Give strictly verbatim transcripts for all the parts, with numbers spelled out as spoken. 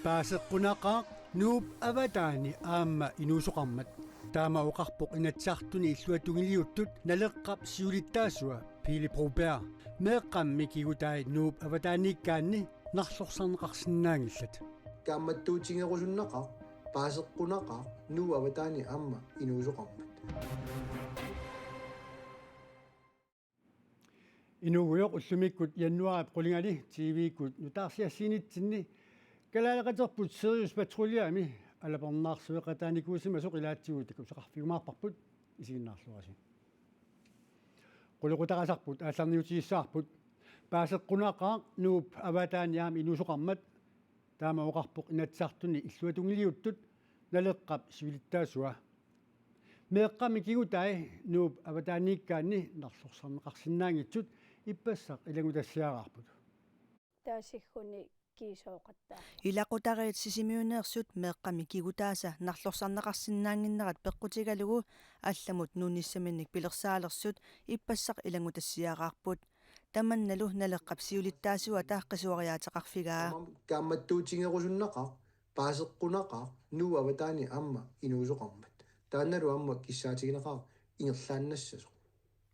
Paaseqqunaqaaq Nuup avataani aamma inuusoqarmat. Taama oqarpoq Inatsisartuni illuatungiliuttut Naleqqap siulittaasua Pele Broberg. Meeqqammi kigutai Nuup avataaniikkaanni narlorsarneqarsinnaanngillat. Kaammattuutigerusunnaqaaq, paaseqqunaqaaq Nuup avataani aamma inuusoqarmat. Inuugujoq ullumikkut januaarip qulingali T V-kkut nutaarsiassiinitsinni kalaaleqaterput Sirius Patruljemi alapernaarsueqataanikuusimasoq ilaatigut takusaqarfigiumaarparput, isiginnaarluarisi. Qulequtarisarput aallarniutigissavarput. Paaseqqunaqaaq Nuup avataani aamma inuusoqarmat. Taama oqarpoq Inatsisartuni illuatungiliuttut Naleqqap siulittaasua. Meeqqammi kigutai Nuup avataaniikkaanni narlorsarneqarsinnaanngitsut ippassaq ilanngutassiaraarput. Taasigguni kiisooqatta. Ilaqutariit Sisimiuneersut meeqqammi kigutaasa narlorsarneqarsinnaannginnerat peqqutigalugu allamut nuunnissaminnik pilersaalersut ippassaq ilanngutassiaraarput. Tamannalu Naleqqap siulittaasuata qisuariaateqarfigaa. Kaammattuutigerusunnaqaaq, paaseqqunaqaaq Nuup avataani aamma inuusoqarmat. Taannalu aamma kissaatigineqaaq ingerlaannassasoq.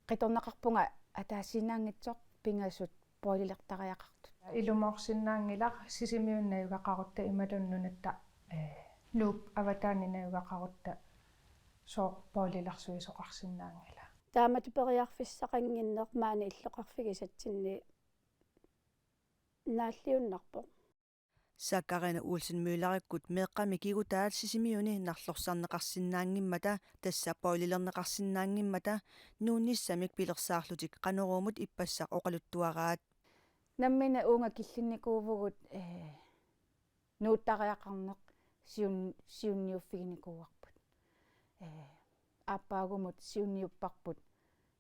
Qitornaqarpunga ataasiinnaanngitsoq pingasut boililertariaqartut. Ilumoorsinnaanngilaq Sisimiuni najugaqarutta imaluunniit nunatta, eh, Nuup avataani najugaqarutta sooq boililersuisoqarsinnaanngila. Taamatut periarfissaqannginneq maani illoqarfigisatsinni naalliunnarpoq. Sakarina Olsen Møllerikkut meeqqammi kigutaat Sisimiuni narlorsarneqarsinnaanngimmata, tassa boililerneqarsinnaanngimmata, nuunnissamik pilersaarlutik Qanoruumut ippassaq oqaluttuaraat. Nammineq uunga killinnikuuvugut, eh, nuuttariaqarneq siun-, siunniuffiginikuuarput. Eh, aappaagumut siunniupparput,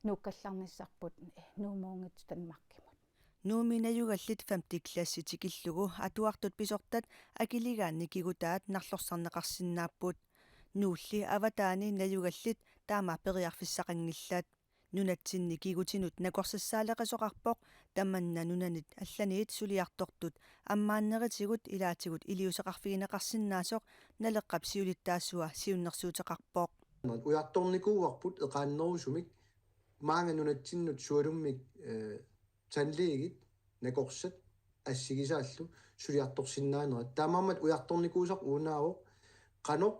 nuukkallarnissarput, eh, Nuummuunngitsoq Danmarkimut. Nuummi najugallit femte klassi tikillugu atuartut pisortat akiligaanni kigutaat narlorsarneqarsinnaapput. Nuulli avataani najugallit taama periarfissaqanngillat. Nunatsinni kigutinut nakorsassaaleqisoqarpoq, tamanna nunanit allaniit suliartortut ammaanneritigut ilaatigut iliuuseqarfigineqarsinnaasoq Naleqqap siulittaasua siunnersuuteqarpoq. Ujartornikuuarput eqaannerusumik maanga nunatsinnut sualummik, eh, tandlægit nakorsat assigisaallu suliartorsinnaanerat. Taamaammat ujartornikuusaq uunaavoq qanoq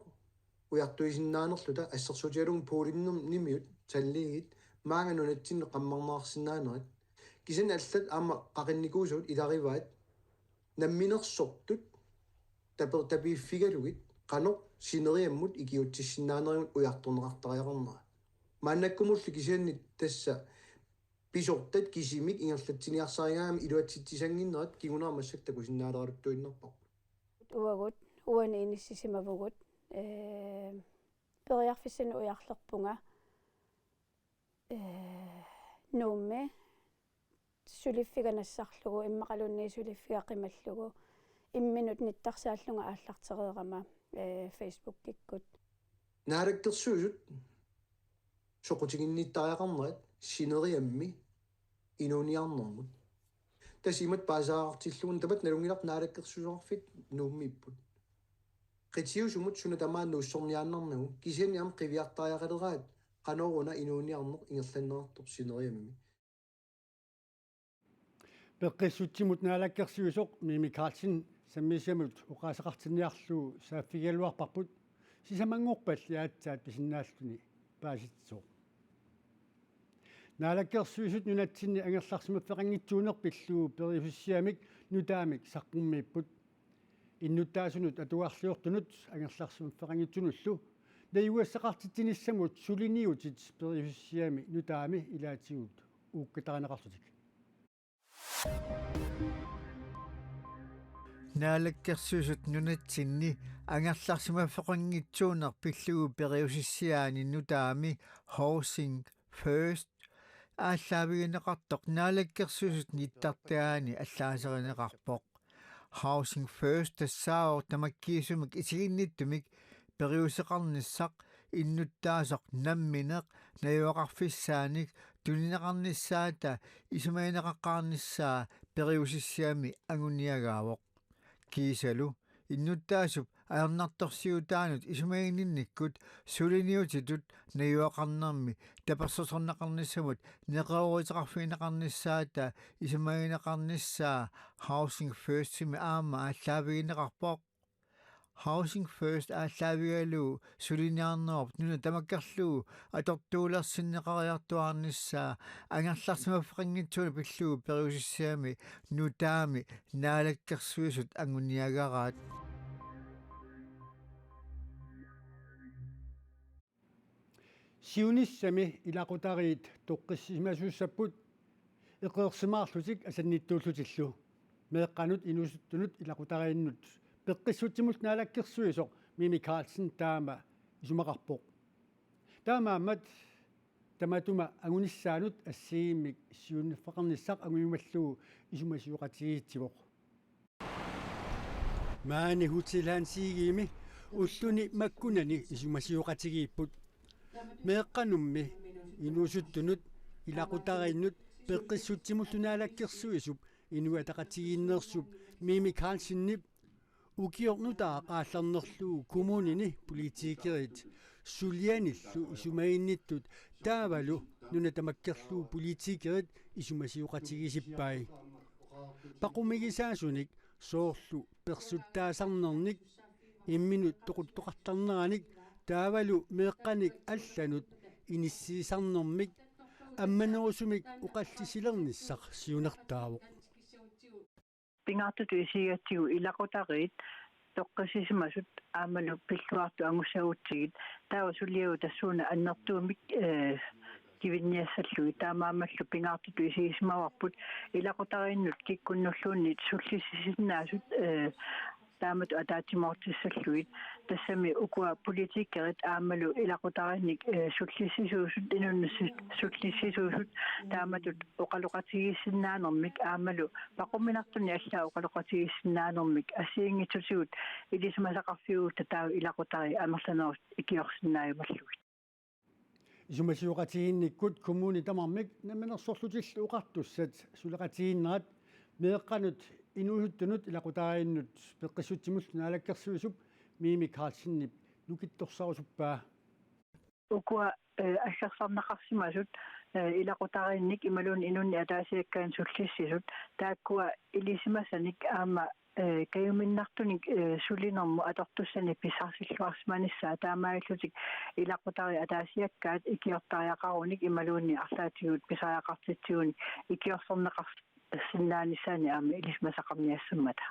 ujartuisinnaanerluta, assersuutigalugu Polenimiut tandlægit maanga nunatsinnut qammarneqarsinnaanerat. Kisianni allat aamma qaqinnikuusavut ilarivaat namminersortut taper-, tapiiffigalugit qanoq sineriammut ikiuutsissinnaanerigut ujartorneqartariaqarnera. Maannakkumullu kisianni tassa pisortat kisimik ingerlatsiniarsarigaangamik iluatsitsisannginnerat kingunera massakkut takusinnaaleraluttuinnarparput. Uagut, uani inissisimavugut, eh, periarfissanut ujarlerpunga, eh, Nuummi suliffiga nassarlugu, immaqaluunniit suliffiga qimallugu, imminut nittarsaallunga aallartereerama, eh, Facebookikkut. Naalakkersuisut soqutiginnittariaqarnerat sineriammi inuuniarnermut. Tassa imatut paasisaqartillugu, tamanna nalunngilarput naalakkersuisoqarfik Nuummiipput. Qitiusumut suna tamaat nuussorniaannarnagu, kisianni aamma qiviartariaqaleraat qanoruna inuuniarneq ingerlanneqartoq sineriammi. Peqqissutsimut naalakkersuisoq Mimi Karlsen sammisamut oqaaseqartinniarlugu saaffigigaluarparput, sisamanngorpalli aatsaat pisinnaalluni paasitsisooq. Naalakkersuisut nunatsinni angerlarsimaffeqanngitsuuneq pillugu periusissiamik nutaamik saqqummiipput. Innuttaasunut atugarliortunut angerlarsimaffeqanngitsunullu najugassaqartitsinissamut suliniutit periusissiami nutaami ilaatigut uukkatarineqarlutik. Naalakkersuisut nunatsinni angerlarsimaffeqanngitsuuneq pillugu periusissiaani nutaami Housing First aallaavigineqartoq Naalakkersuisut nittartagaani allaaserineqarpoq. Housing First tassaavoq tamakkiisumik isiginnittumik periuseqarnissaq innuttaasoq nammineq najugaqarfissaanik tunineqarnissaata isumagineqaqqaarnissaa periusissiami anguniagaavoq. Kiisalu innuttaasup ajornartorsiutaanut isumaginninnikkut suliniutitut najugaqarnermi tapersersorneqarnissamut neqerooruteqarfigineqarnissaata isumagineqarnissaa Housing Firstimi aamma aallaavigineqarpoq. Housing First aallaavigalugu suliniarnerup nuna tamakkerlugu atortuulersinneqariartuaarnissaa angerlarsimaffeqanngitsuuneq pillugu periusissiami nutaami naalakkersuisut anguniagaraat. Siunissami ilaqutariit toqqissisimasuussapput eqeersimaarlutik asannittuullutillu. Meeqqanut inuusuttunut ilaqutariinnut peqqissutsimullu naalakkersuisoq Mimi Karlsen taama isumaqarpoq. Taamaammat tamatuma angunissaanut assigiimmik siunnerfeqarnissaq angujumallugu isumasioqatigiitsivoq. Maani Hotel Hans Egedemi ulluni makkunani isumasioqatigiipput. Meeqqanummi inuusuttunut ilaqutariinnut peqqissutsimullu naalakkersuisup Inuit Ataqatigiinneersup Mimi Karlsenip ukioq nutaaq aallarnerlugu kommunini politikerit sulianillu isumaginnittut taavalu nuna tamakkerlugu politikerit isumasioqatigiissippai. Paqumigisaasunik soorlu persuttaasarnernik, imminut toquttoqartarneranik taavalu meeqqanik allanut inissiisarnermik ammanerusumik oqallisilernissaq siunertaavoq. Pingaartutut isigigatsigu ilaqutariit toqqissisimasut aammalu pilluartut angussagutsigit taava suliagut tassuuna annertuumik, eh, kivinniassallugit. Taamaammallu pingaartutut isigisimavarput ilaqutariinnut kikkunnulluunniit sullissisisinnaasut, eh, taamatut ataatsimoortissallugit. Tassami ukua politikerit aammalu ilaqutariinnik, eh, sullissisuusut, inunnut su-, sullissisuusut taamatut oqaloqatigiissinnaanermik aammalu paquminartunik allaat oqaloqatigiissinnaanermik assigiinngitsutigut ilisimasaqarfiugut taava ilaqutariit amerlanerusut ikiorsinnaajumallugit. Isumasioqatigiinnikkut kommunit tamarmik Namminersorlutillu Oqartussat suleqatigiinnerat meeqqanut inuusuttunut ilaqutariinnut peqqissutsimullu naalakkersuisup Mimi Karlsenip nukittorsarusuppaa. Ukua, eh, aggersarneqarsimasut, eh, ilaqutariinnik imaluunniit inunnik ataasiakkaannik sullissisut, taakkua ilisimasanik aamma, eh, kajuminnartunik, eh, sulinermut atortussanik pissarsilluarsimanissaat, taamaalillutik ilaqutariit ataasiakkaat ikiortariaqarunik imaluunniit arlaatigut pisariaqartitsigunik ikiorserneqarsinnaanissaannik aamma ilisimasaqarniassammata.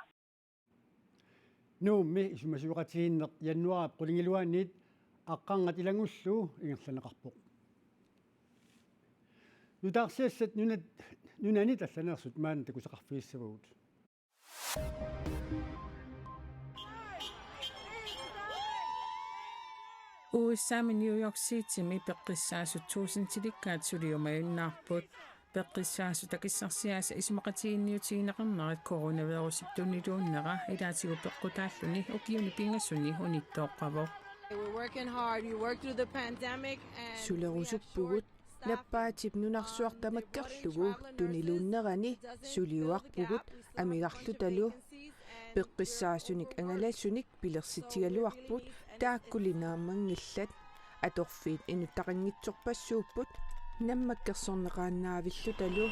Nuummi isumasioqatigiinneq januaarip qulingiluaanniit aqqarngat ilanngullugu ingerlanneqarpoq. Nutaarsiassat nunat, nunanit allaneersut maanna takusaqarfigissavagut. U S A-mi New York Citymi peqqissaasut tuusintilikkaat suliumajunnaarput. Peqqissaasut akissarsiaasa isumaqatiginniutigineqarnerat coronavirusip tuniluunnera ilaatigut peqqutaalluni ukiuni pingasuni unittooqqavoq. We're working hard. We worked through the pandemic and we have Sulerusuppugut short staffing. Nappaatip nunarsuaq tamakkerlugu tuniluunnerani suliuarpugut amigarlutalu. Peqqissaasunik angalasunik pilersitsigaluarput taakkuli naammanngillat. Atorfiit inuttaqanngitsorpassuupput nammakkersorneqaannaavillutalu.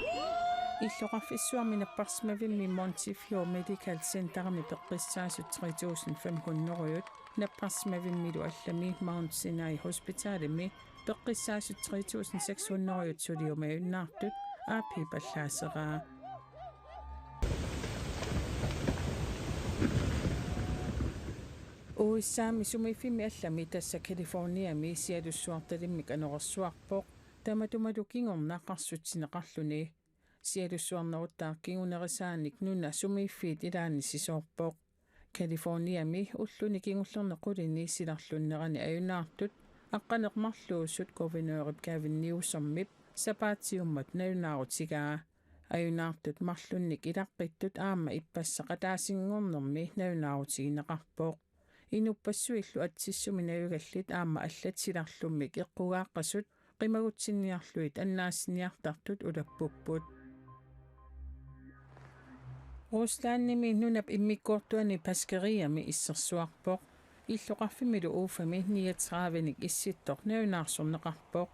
Illoqarfissuarmi napparsimavimmi Montefiore Medical Centerimi peqqissaasut tre tusind fem hundrede napparsimavimmilu allami Mount Sinai Hospitalimi peqqissaasut tre tusind seks hundrede suliumajunnaartut A P pallaaseraa. U S A-mi sumiiffimmi allami, tassa Californiami, sialussuartalimmik anorersuarpoq, tamatumalu kingorna qarsutsineqarluni. Sialussuarneruttaaq kingunerisaanik nuna sumiiffiit ilaanni sisoorpoq. Californiami ulluni kingullerni qulini silarlunnerani ajunaartut aqqaneq-marluusut guvernørip Gavin Newsomip sapaatiummat nalunaarutigaa. Ajunaartut marlunnik ilaqqittut aamma ippassaq ataasinngornermi nalunaarutigineqarpoq. Inuppassuillu atsissumi najugallit aamma allat silarlummik eqqugaaqqasut qimagutsinniarlugit annaassiniartartut ulappupput. Ruslandimi nunap immikkoortuani Pashkeriami issersuarpoq. Illoqarfimmilu Ufami niogtredivenik issittoq nalunaarsorneqarpoq.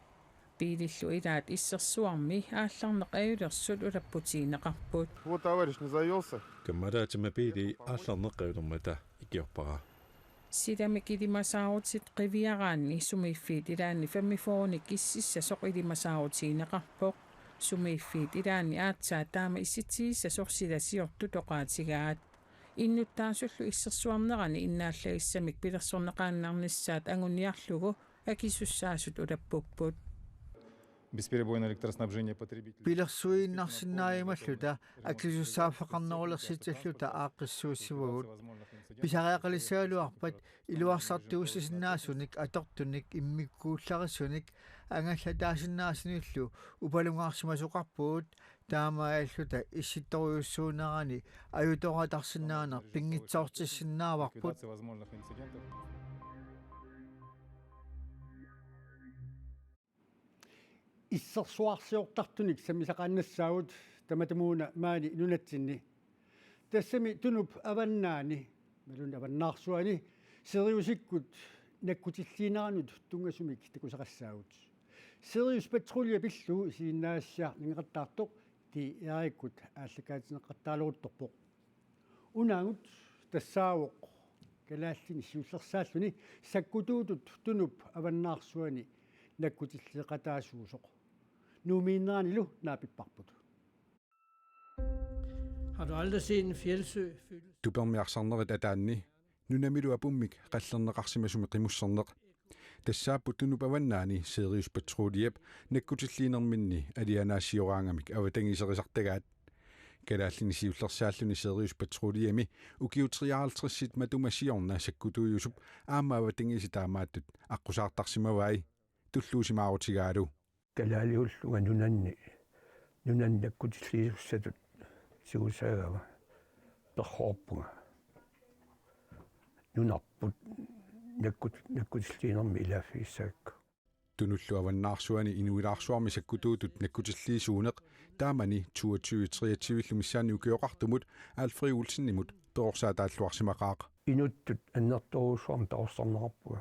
Biilillu ilaat issersuarmi aallarneq ajulersut ulapputigineqarput. Вот товарищ не завёлся. Kammalaatimmik biili aallarneq ajulermata ikiorpara. Silamik ilimasaarutit qiviaraanni sumiiffiit ilaanni femogfyrrenik ississasoq ilimasaarutigineqarpoq. Sumiiffiit ilaanni aatsaat taama issitigissasoq silasiortut oqaatigaat. Innuttaasullu issersuarnerani innaallagissamik pilersorneqaannarnissaat anguniarlugu akisussaasut ulappupput. Бесперебойное электроснабжение потребителей. Pilersuiinnarsinnaajumalluta akisussaaffeqarnerulersitsilluta aaqqissuussivagut. Pisariaqalissagaluarpat iluarsartuussisinnaasunik, atortunik, immikkuullarisunik angallataasinnaasuniklu upalungaarsimasoqarpugut, taamaalilluta issittorujussuunerani ajutoortarsinnaaneq pinngitsoortissinnaavarput. Issersuarsiortartunik sammisaqaannassaagut tamatumuuna maani nunatsinni. Tassami Tunup avannaani, imaluunniit avannaarsuani, Siriusikkut nakkutilliineranut tunngasumik takusaqassaagut. Sirius Patrulje pillugu isiginnaassiaq nangeqattaartoq T R-ikkut aallakaatitsineqattaaleruttorpoq. Unaagut tassaavoq Kalaallit Nunaanni siullersaalluni sakkutuutut Tunup avannaarsuani nakkutilliiqataasuusoq. Nuummiinneranilu naapipparput. Har du aldrig set en fjeldsø fylde? Tupermi arsarnerit ataanni nunamilu apummik qallerneqarsimasumi qimusserneq. Tassaapput Tunup avannaani Sirius Patruljep nakkutilliinerminni alianaassioraangamik avatangiiserisartagaat. Kalaallit Nunaanni siullersaalluni Sirius Patruljemi ukiut treoghalvtredsit matuma siorna sakkutuujusup aamma avatangiisit taamaattut aqqusaartarsimavai, tulluusimaarutigaalu. Kalaaliullunga nunanni, nunanni nakkutilliisussatut tigusaagama perroorpunga. Nunarput nakkut-, nakkutilliinermi ilaaffigissagakku. Tunullu avannaarsuani inuilaarsuarmi sakkutuutut nakkutilliisuuneq taamani toogtyve treogtyve-llu missaani ukioqartumut Alfred Olsenimut perorsaataalluarsimaqaaq. Inuttut annertoorujussuarmik perorsarneqarpunga.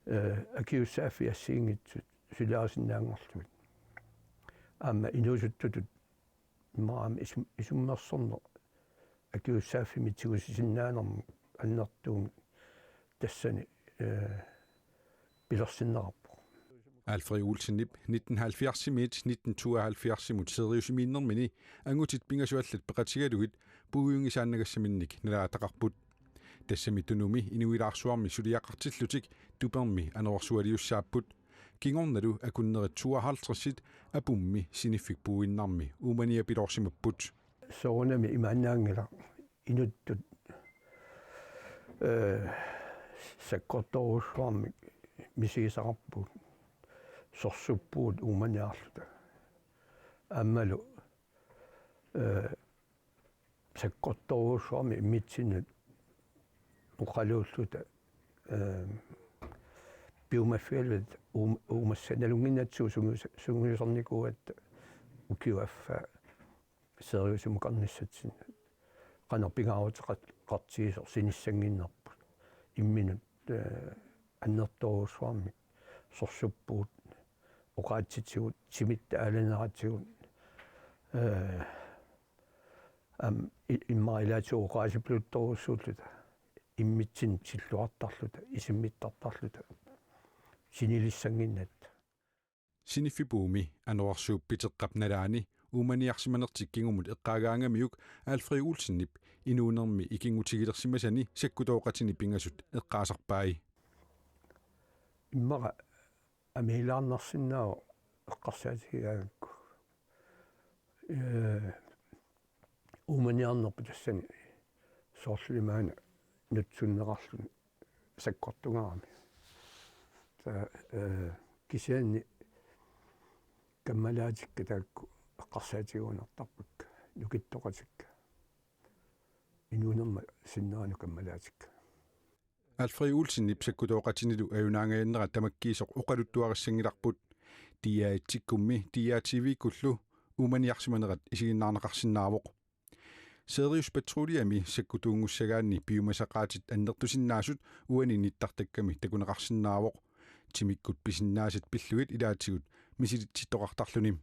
Eh, akisussaaffiit assigiinngitsut suliarisinnaanngorlugit. Aamma inuusuttutut imaluunniit isum-, isummersorneq akisussaaffimmi tigusisinnaanermut annertuumik tassani, eh, pilersinneqarpoq. Alfred Olsenip nitten halvfjerdsimiit nitten tooghalvfjerdsimut Siriusimiinnermini angutit pingasut allat peqatigalugit puiguinngisaannagassaminnik nalaataqarput. Tassami Tunumi inuilaarsuarmi suliaqartillutik tupermi anorersualiussaapput. Kingornalu akunnerit tooghalvtredsit apummi siniffik puuinnarmi uumaniapiloorsimapput. Soorunami imaannaanngilaq inuttut, eh, sakkortoorujussuarmik misigisaqarpugut sorsuppugut uumaniarluta. Aammalu, eh, sakkortoorujussuarmik immitsinnut oqaluulluta, eh, piumaffigaluta uum-, uumassanut nalunnginnatsigu sungius-, sungiusarnikuugatta ukiup affaa Siriusimukarnissatsinnut. Qanoq pingaaruteqartigisoq sinissannginnerput. Imminut, eh, annertoorujussuarmik sorsuppugut, oqaatsitigut, timitta aalaneratigut, eh, aamma i-, immaqa ilaatigut oqaasipaluttorujussuulluta, immitsinnut tilluartarluta, isimmittartarluta, sinilissannginnatta. Siniffipuumi anorersuup piteqqap nalaani uumaniarsimanertik kingumut eqqaagaangamiuk Alfred Olsenip inuunermi ikinngutigilersimasani sakkutooqatini pingasut eqqaasarpai. Immaqa amiilaarnarsinnaavoq eqqarsaatigigaangakku. Eh, uumaniarnerput tassani soorlu imaana nutsunneqarluni sakkortungaarami. Taava, eh, kisianni kammalaatikka taakku eqqarsaatigiuartarpakka, nukittoqatikka. Inuunerma sinneranut kammalaatikka. Alfred Olsenip sakkutooqatinilu ajunaangajannerat tamakkiisoq oqaluttuarissanngilarput. D R et-ikkummi D R T V-kkullu uumaniarsimanerat isiginnaarneqarsinnaavoq. Sirius Patruljemi sakkutuunngussagaanni piumasaqaatit annertusinnaasut uani nittartakkami takuneqarsinnaavoq. Timikkut pisinnaasat pillugit ilaatigut misilitsittoqartarluni.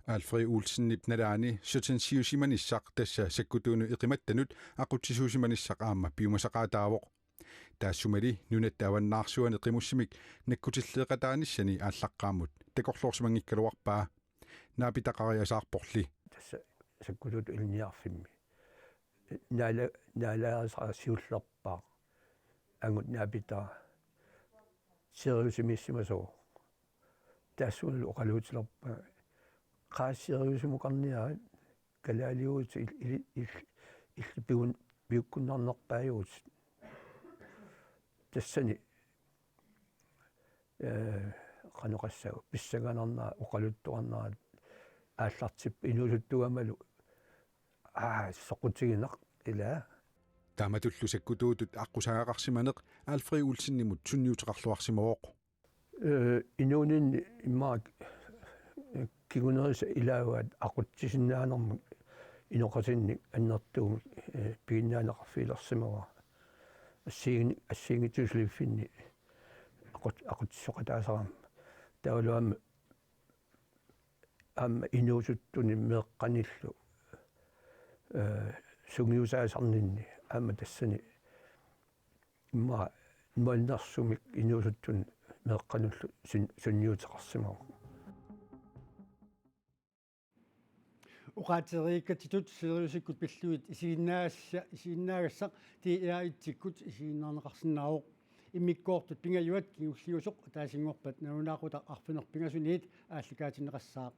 Alfred Olsenip nalaani sotensiusimanissaq, tassa sakkutuunut eqimattanut aqutsisuusimanissaq, aamma piumasaqaataavoq. Taassumali nunatta avannaarsuani qimussimik nakkutilleeqataanissani aallaqqaammut takorloorsimanngikkaluarpaa. Naapitaqariasaarporli. Tassa sakkutuutut ilinniarfimmi. Naala-, naalagaasa siullerpaaq. Angut naapitaq. Siriusimiissimasuuvoq. Taassumalu oqaluutilerpaa. Qaa Siriusimukarniarit kalaaliuvutit il-, il-, il-, illit piun-, piukkunnarnerpaajuvutit. Tassani, ee, qanoq oqassaanga, pissanganarnera, oqaluttuarnera aallartippoq inuusuttugamalu, aa, soqutiginaq ilaa. Taamatullu sakkutuutut aqqusagaqarsimaneq Alfred Olsenimut sunniuteqarluarsimavoq. Ee, inuuninni immaqa kingunerisa ilaagaat aqutsisinnaanermut inoqatinnik annertuumik, ee, piginnaaneqarfigilersimavara. Assigiin-, assigiinngitsuusuliffinni aqut-, aqutsisoqataasarami. Taavalu aamma, aamma inuusuttunik meeqqanillu, ee, sungiusaasarninni aamma tassani immaqa nuannersumik inuusuttunik meeqqanullu sun-, sunniuteqarsimavoq. Oqaatigeriikkatsitut Siriusikkut pillugit isiginnaagassa-, isiginnaagassaq D R et-ikkut isiginnaarneqarsinnaavoq. Immikkoortut pingajuat kingulliusoq ataasinngorpat nalunaaqutaq arfineq-pingasuniit aallakaatinneqassaaq.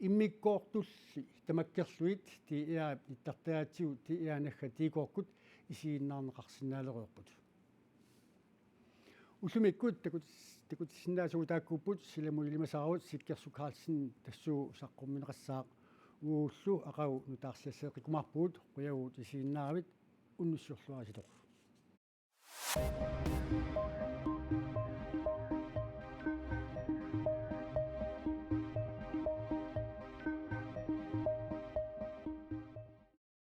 Immikkoortulli tamakkerlugit D R-ip nittartagaatigut D R naggat D K-kkut isiginnaarneqarsinnaalereerput. Ullumikkut takutis-, takutissinnaasugut taakkuupput, silamut ilimasaarut Sikkersup Carlsen tassuuna saqqummiunneqassaaq. Uagullu aqagu nutaarsiasseeqqikkumaarpugut, qujavugut isiginnaaravit, unnussiorluaritsi.